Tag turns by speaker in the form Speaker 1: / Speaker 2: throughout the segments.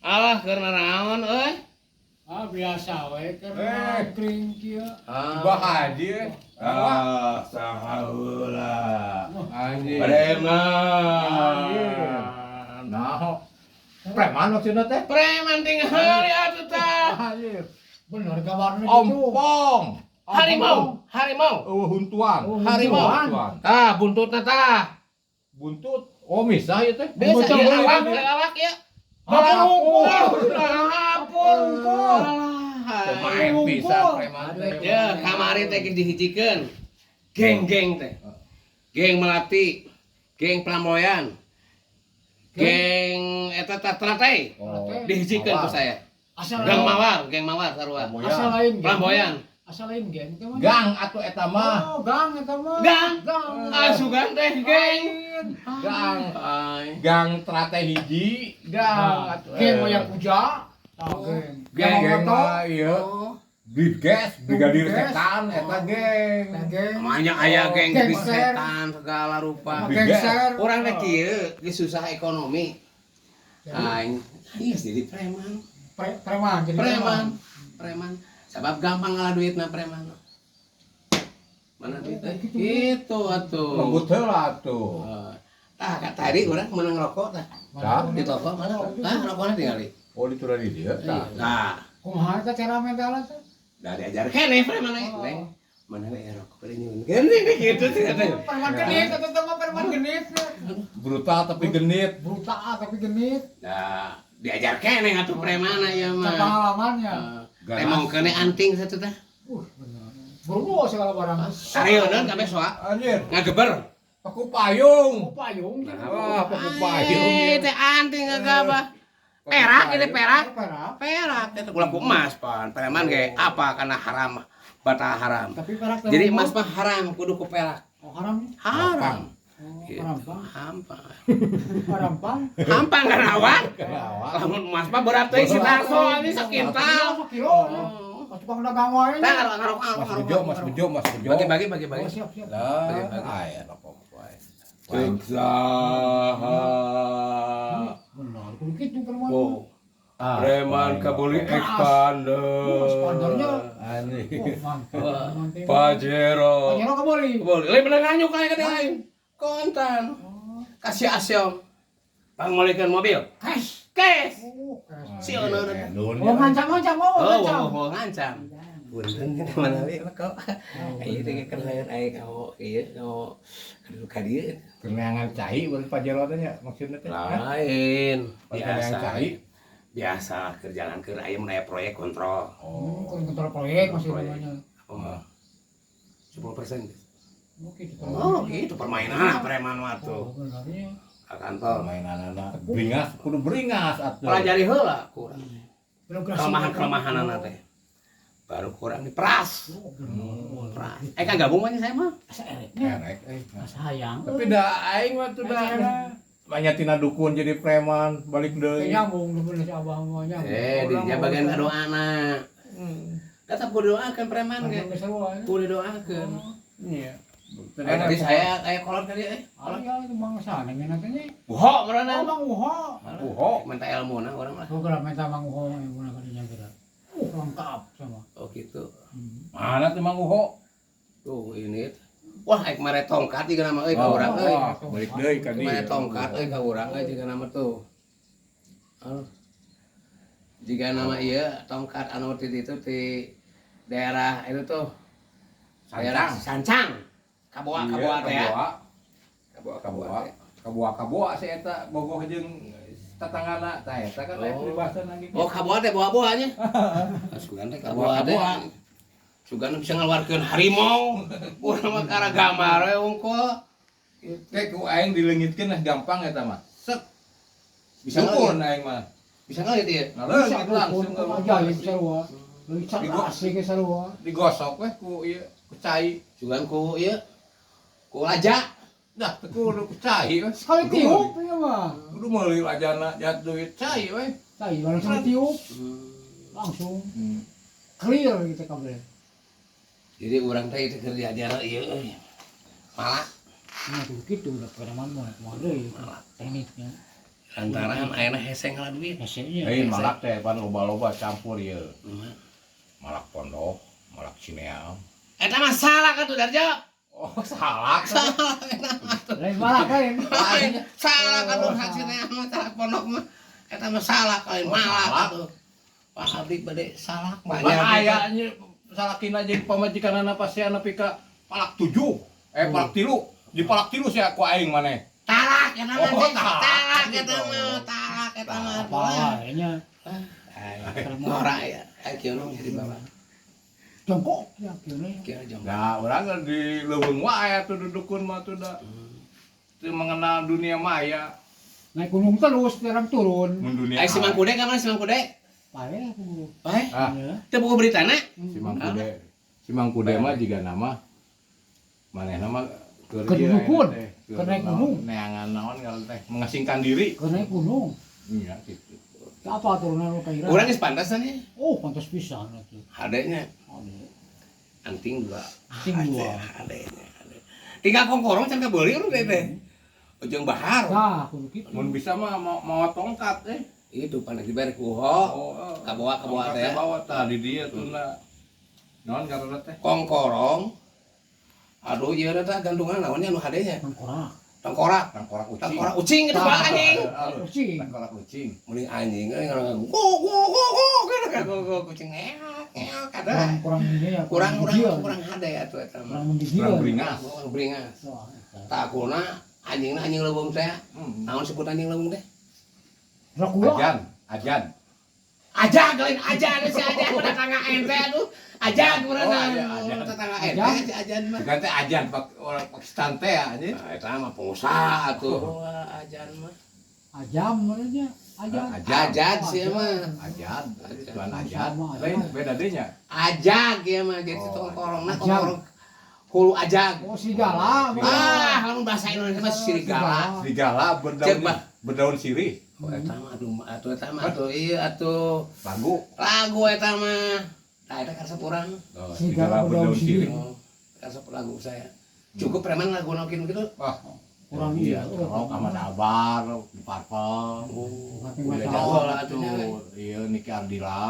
Speaker 1: Alah, keur naon euy?
Speaker 2: Ah, biasa we keur
Speaker 3: Eh.
Speaker 2: nongkring kieu.
Speaker 3: Bah Haji eh.
Speaker 4: Ah, saha heula.
Speaker 3: Anjing.
Speaker 4: Preman.
Speaker 3: Nah. Preman maksudna teh?
Speaker 1: Preman tinggal atuh tah.
Speaker 3: Anjir.
Speaker 2: Bener kabarnya gitu.
Speaker 3: Ompong.
Speaker 1: Harimau, harimau.
Speaker 3: Eueuh huntuan.
Speaker 2: Oh,
Speaker 1: Harimau.
Speaker 2: huntuan.
Speaker 1: Tah, buntutna tah.
Speaker 3: Buntut. Oh, misah ieu teh.
Speaker 1: Biasa
Speaker 2: Buntut
Speaker 1: ieu
Speaker 2: boleh,
Speaker 1: awak,
Speaker 2: boleh.
Speaker 1: ieu awak ya.
Speaker 2: Hapur.
Speaker 1: Hapur. Alah.
Speaker 3: Pemain pisan preman teh.
Speaker 1: Ya, kamari teh geus dihijikeun. Geng-geng teh. Geng Melati, geng Flamboyan, geng eta tah Teratai.
Speaker 3: Oh.
Speaker 1: Dihijikeun ku saya.
Speaker 2: Asal
Speaker 1: Geng Mawar sarua.
Speaker 3: Flamboyan.
Speaker 2: Asal lain geng.
Speaker 1: Flamboyan.
Speaker 2: Asal lain geng teh mah.
Speaker 3: Gang atuh eta mah.
Speaker 2: Oh, gang eta mah.
Speaker 1: Gang.
Speaker 2: Gang.
Speaker 1: Asugan teh geng.
Speaker 3: Gang.
Speaker 1: Ay.
Speaker 3: Gang Teratai hiji, gang atuh.
Speaker 2: Geng Maya Puja. Tah geng.
Speaker 3: Geng
Speaker 2: Geng
Speaker 3: geng
Speaker 2: Moto.
Speaker 3: mah ieu.
Speaker 1: Oh.
Speaker 3: Brigez, Brigadir
Speaker 2: Brigez.
Speaker 3: Setan eta geng.
Speaker 2: Tah geng.
Speaker 1: Namanya aya geng jadi
Speaker 2: Gengser.
Speaker 1: setan segala rupa.
Speaker 2: Gengser.
Speaker 1: Urang teh kieu geus susah ekonomi. Aing ieu jadi preman.
Speaker 2: Preman jadi
Speaker 1: Preman. Preman. Sebab gampang ngalah duitna preman. Mana duit teh? Gitu atuh.
Speaker 3: Lembut heula atuh.
Speaker 1: Eh, tah ka tadi urang menang rokok tah.
Speaker 3: Tah.
Speaker 1: Di toko mana? Tah rokokna tingali.
Speaker 3: Oh, diturun di dieu tah.
Speaker 1: Tah,
Speaker 2: Kumaha eta cara mentalna teh?
Speaker 1: da diajar keneh preman
Speaker 2: Oh.
Speaker 1: Neng. Mana we rokok pada nyuhunkeun gitu sih teh.
Speaker 2: Preman genit eta teh mah preman genit.
Speaker 3: Brutal tapi genit.
Speaker 2: Brutal tapi genit.
Speaker 1: Nah, diajar keneh atuh preman ieu mah.
Speaker 2: Pengalamannya.
Speaker 1: Eh, Emang kene anting satu teh.
Speaker 2: Bener. Buru segala barang.
Speaker 1: Sarieun kabeh soa.
Speaker 3: Anjir,
Speaker 1: Ngageber.
Speaker 3: paku payung.
Speaker 2: Oh, payung.
Speaker 3: Wah, paku payung.
Speaker 1: Eh, teh anting ngagabah. Perak ini perak.
Speaker 2: Perak.
Speaker 1: Perak itu ulah ku emas pan. Preman ge apa karena haram bata haram.
Speaker 2: Tapi perak teh
Speaker 1: Jadi
Speaker 2: unggul.
Speaker 1: emas mah haram kudu ku perak.
Speaker 2: Oh, haram.
Speaker 1: Haram.
Speaker 2: Oh,
Speaker 1: Gitu.
Speaker 2: harampang.
Speaker 1: Hampang.
Speaker 2: Harampang.
Speaker 1: Hampang kan awak.
Speaker 3: Awak.
Speaker 1: Lamun emas mah berat teh si Tarso ini sakintal.
Speaker 2: Kilo. Oh. Tukang dagang wae.
Speaker 1: Tah ngarok ngarok
Speaker 3: Mas Bejo, Mas Bejo, Mas Bejo.
Speaker 1: Bagi bagi bagi bagi.
Speaker 2: Oh, siap siap.
Speaker 3: Lah,
Speaker 1: Bagi-bagi.
Speaker 3: aya rokok wae.
Speaker 4: Cek saha.
Speaker 2: Benar, kudu kitu preman.
Speaker 4: Oh,
Speaker 3: Ah,
Speaker 4: preman kabeli
Speaker 2: Oh,
Speaker 4: expander.
Speaker 2: expandernya.
Speaker 3: Anjing.
Speaker 2: Oh, mantap. Mantap.
Speaker 4: Pajero.
Speaker 2: Pajero kebeli.
Speaker 1: Boleh. Lain bener nganyuk kayak kata lain. Kontan. Kasih asyong. Pangmolikeun mobil.
Speaker 2: Cash.
Speaker 1: Cash.
Speaker 2: Oh, cash.
Speaker 1: Si ono teh.
Speaker 2: Oh, ngancam-ngancam, oh,
Speaker 1: Oh,
Speaker 2: ngancam.
Speaker 1: oh, oh, ngancam. Punten kita mana we kok. Ieu teh keur lain aing kawo ieu kawo kudu ka dieu.
Speaker 3: Keneangan cai berarti Pajero teh nya maksudna teh.
Speaker 1: Lain.
Speaker 3: Biasa.
Speaker 1: Biasa.
Speaker 3: Cai.
Speaker 1: Biasa keur jalan keur aya mun aya proyek kontrol.
Speaker 3: Oh.
Speaker 2: Kontrol proyek masih
Speaker 1: Proyek.
Speaker 2: namanya.
Speaker 1: Apa mah? 10%.
Speaker 2: Oh, gitu.
Speaker 1: Oh, gitu permainan preman mah tuh.
Speaker 2: Oh, benarnya.
Speaker 1: Ka kantor.
Speaker 3: Permainan anak beringas kudu beringas atuh.
Speaker 1: Pelajari heula kurang.
Speaker 2: Birokrasi.
Speaker 1: Kelemahan-kelemahanana teh. Baru kurang diperas.
Speaker 2: Oh, benar.
Speaker 1: Peras. Eh kan gabung mah saya mah.
Speaker 2: Asa ereknya.
Speaker 3: Erek euy.
Speaker 2: Asa hayang.
Speaker 3: Tapi da aing mah tuh da banyak tina dukun jadi preman balik deui.
Speaker 2: Nyambung bener si abah mah nyambung.
Speaker 1: Eh, di dia bagian kadoana. Tetap kudu doakeun preman ge. Kudu doakeun.
Speaker 3: Iya.
Speaker 1: Eh, tadi saya kayak kolot tadi eh.
Speaker 2: Oh, ya itu bangsa neng nantinya.
Speaker 1: Uho
Speaker 2: Oh,
Speaker 1: meureunan.
Speaker 2: Mang Uho.
Speaker 3: Uho.
Speaker 1: Minta ilmu nah orang lah.
Speaker 2: Oh, gerak minta Mang Uho yang guna kadinya gerak. Lengkap sama.
Speaker 1: Oh gitu.
Speaker 3: Mana tuh Mang Uho?
Speaker 1: Tuh ini. Wah, aing mere tongkat juga nama euy ka urang euy.
Speaker 3: Wah, balik deui ka dieu.
Speaker 1: Mere tongkat euy ka urang euy jiga nama tuh. Aduh. Jika nama ieu tongkat anu ti ditu ti daerah itu tuh. Daerah Sancang. Kaboa Kaboa teh ya.
Speaker 3: Kaboa.
Speaker 1: Kaboa
Speaker 3: Kaboa.
Speaker 1: Kaboa.
Speaker 3: Kaboa kaboa si eta bogoh jeung tatanggana tah eta kan aya
Speaker 1: Oh.
Speaker 3: peribahasa lagi.
Speaker 1: Oh, kaboa teh boa-boanya. Sugan teh kaboa teh.
Speaker 3: Kaboa.
Speaker 1: Sugan bisa ngeluarkeun harimau. Urang mah kara gambar we unggul.
Speaker 3: Teh ku aing dileungitkeun lah gampang eta mah. Set.
Speaker 1: Bisa
Speaker 3: Dukun
Speaker 1: ngelit.
Speaker 3: aing mah.
Speaker 1: Bisa ngelit ieu.
Speaker 3: Ngaleungit langsung
Speaker 2: Bisa ajaib sarua. Bisa asli ke sarua.
Speaker 3: Digosok weh ku ieu ku cai.
Speaker 1: Sugan ku ieu ku laja.
Speaker 3: Dah teu kudu ku cai weh.
Speaker 2: Sekali tiup ya mah.
Speaker 3: Kudu meuli lajana jat duit cai weh.
Speaker 2: Tai langsung tiup, langsung clear gitu kabel.
Speaker 1: Jadi urang teh itu keur diajar ieu euy. Malah
Speaker 2: Nah, tuh gitu udah preman mah kumaha deui tekniknya.
Speaker 1: Lantaran ayeuna hese ngala duit.
Speaker 2: Hesenya.
Speaker 3: Lain malak teh pan loba-loba campur ieu.
Speaker 1: Kumaha?
Speaker 3: Malak pondok, malak Cineam.
Speaker 1: Eta mah salah atuh Darjo.
Speaker 3: Oh, salah.
Speaker 1: Salah eta mah tuh.
Speaker 2: Lain malak lain.
Speaker 1: Lain salah atuh hasilnya mah salah pondok mah. Eta mah salah lain
Speaker 3: Oh,
Speaker 1: malak
Speaker 3: salah.
Speaker 1: atuh. Pak abdi bade salak
Speaker 3: Lah
Speaker 1: banyak.
Speaker 3: aya nya salakina jeung pamajikanana pasea nepi ka palak 7. Eh palak 3. Di palak 3 sia ku aing maneh.
Speaker 1: Talak eta mah.
Speaker 3: Oh,
Speaker 1: teh.
Speaker 3: talak.
Speaker 1: Talak eta mah, talak eta mah.
Speaker 2: Apa nya?
Speaker 1: Ngora ya. Ayo kieu nu jadi bapak.
Speaker 2: Jongkok ya kieu
Speaker 1: Kieu jongkok.
Speaker 3: Nah, urang kan di leuweung wae atuh dudukun mah tuh da. Teu mengenal dunia maya.
Speaker 2: Naik gunung terus jarang turun.
Speaker 3: Mun dunia.
Speaker 1: Ayo si Mang Kude ka mana si Mang Kude?
Speaker 2: Pae aku.
Speaker 1: Pae.
Speaker 3: Ah.
Speaker 2: Ya.
Speaker 1: Teu buku beritana?
Speaker 3: Si Mang Kude. Si Mang Kude mah jiga nama manehna mah keur
Speaker 2: Keur
Speaker 3: ieu
Speaker 2: dukun,
Speaker 3: ayeuna teh, keur
Speaker 2: keur naik
Speaker 3: naon,
Speaker 2: gunung.
Speaker 3: Neangan naon kalau teh mengasingkan diri.
Speaker 2: Keur naik gunung.
Speaker 3: Iya gitu.
Speaker 2: Apa turunan lu ka
Speaker 1: Urang geus pantasan ya.
Speaker 2: Oh, pantas pisan atuh.
Speaker 1: Hadenya
Speaker 2: Ade.
Speaker 1: anting dua.
Speaker 2: Anting dua.
Speaker 1: Hadenya. Hade. Tinggal kongkorong can kabeuli urang teh teh. Ujung bahar.
Speaker 2: Tah, kudu kitu.
Speaker 3: Mun bisa mah mau tongkat eh.
Speaker 1: Itu panas dibere ku ho.
Speaker 3: Oh,
Speaker 1: Kabawa-kabawa
Speaker 3: teh.
Speaker 1: teh.
Speaker 3: Bawa tah di dieu tuh na. Naon karena teh?
Speaker 1: Kongkorong. Aduh, ieu teh gantungan naonnya nu hadenya.
Speaker 2: Tengkorak.
Speaker 1: Tengkorak.
Speaker 3: Tengkorak ucing.
Speaker 1: Tengkorak ucing itu Pak anjing.
Speaker 2: Ucing.
Speaker 3: Tengkorak ucing.
Speaker 1: Mending anjing euy ngarangan go go go go gitu kan go go kucing ngeok ngeok ada.
Speaker 2: Kurang kurang ini ya.
Speaker 1: Kurang kurang
Speaker 2: menggigil.
Speaker 1: kurang hade atuh eta mah.
Speaker 2: Kurang menggigil.
Speaker 3: Kurang beringas.
Speaker 1: Kurang beringas.
Speaker 2: Wah, eta.
Speaker 1: Takuna anjingna anjing leuweung teh.
Speaker 3: Hmm.
Speaker 1: Naon sebut anjing leuweung teh?
Speaker 2: Dracula.
Speaker 3: Ajan, ajan.
Speaker 1: Ajag lain ajan si ajan tetangga ente aduh. Ajag
Speaker 3: Oh,
Speaker 1: urang
Speaker 3: ajan, ajan.
Speaker 1: tetangga ente
Speaker 2: Ajan.
Speaker 1: si ajan mah.
Speaker 3: Bukan teh ajan pak orang Pakistan teh anjing.
Speaker 1: Nah, eta mah pengusaha atuh. Wah, ajan mah.
Speaker 2: Ajam merenya. Ajam.
Speaker 3: Ajan.
Speaker 1: Ajag sih mah.
Speaker 3: Ajan, tuan ajan.
Speaker 2: Sama ajan.
Speaker 3: Lain beda deh nya.
Speaker 1: Ajag ya mah jadi
Speaker 3: Oh,
Speaker 1: tongkorongna
Speaker 2: ajag.
Speaker 1: tongkorong hulu ajag.
Speaker 2: Oh, serigala.
Speaker 1: Ah, lamun bahasa Indonesia mah serigala.
Speaker 3: Serigala berdaun
Speaker 1: Cek, Bah.
Speaker 3: berdaun sirih.
Speaker 1: Oh, eta mah aduh atuh eta mah atuh ieu atuh
Speaker 3: Lagu.
Speaker 1: lagu eta mah. Tah eta karesep urang.
Speaker 3: Oh,
Speaker 2: Serigala berdaun sirih.
Speaker 1: Oh, karesep lagu saya. Cukup preman lagu nokin gitu.
Speaker 3: Wah,
Speaker 2: Kurang
Speaker 3: iya,
Speaker 2: iya.
Speaker 3: rock sama Dabar, di Purple.
Speaker 1: Oh,
Speaker 2: Bukan
Speaker 1: udah
Speaker 2: masalah.
Speaker 1: jago lah atuh nya.
Speaker 3: Tuh, iya Niki Ardila.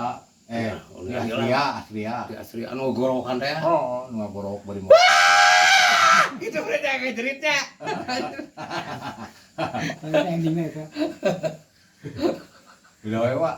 Speaker 3: Eh,
Speaker 1: Ya,
Speaker 3: Niki
Speaker 1: Ardila.
Speaker 3: Astria, Astria.
Speaker 1: Di asri anu gorokan teh.
Speaker 3: Oh, nu ngagorok bari motor.
Speaker 1: Gitu udah kayak jeritnya.
Speaker 2: Tapi endingnya itu.
Speaker 3: Udah we, Pak.